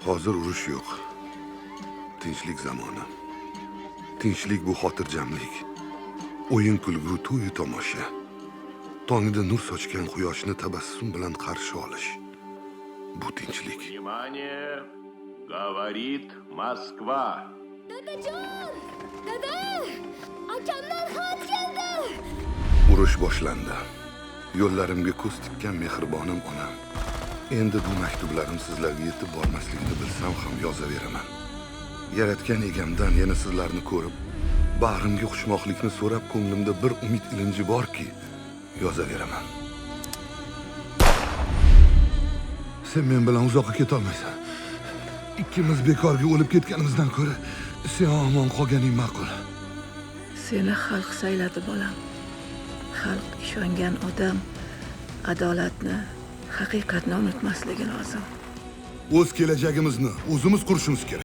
Hozir urush yo'q. Tinchlik zamoni. Tinchlik bu xotirjamlik. O'yin kulgu, to'yu tomosha. Tongda nur sochgan quyoshni tabassum bilan qarshi olish. Bu tinchlik. Внимание! Говорит Москва. Dadajon! Dada! Akamdan xat keldi! Urush boshlandi. Yo'llarimga ko'z tikkan mehribonim onam. Endi bu maktublarim sizlarga yetib bormasligini bilsam ham yozaveraman. Yaratgan egamdan yana sizlarni ko'rib, bag'rimga quchmoqlikni so'rab ko'nglimda bir umid ilinji borki, yozaveraman. Sen men bilan uzoqqa ketolmaysan. Ikkimiz bekorga o'lib ketganimizdan ko'ra, sen omon qolganing ma'qul. Seni xalq sayladi, bolam. Xalq ishongan odam adolatni, haqiqatni unutmasligi lozim. O'z kelajagimizni o'zimiz qurishimiz kerak.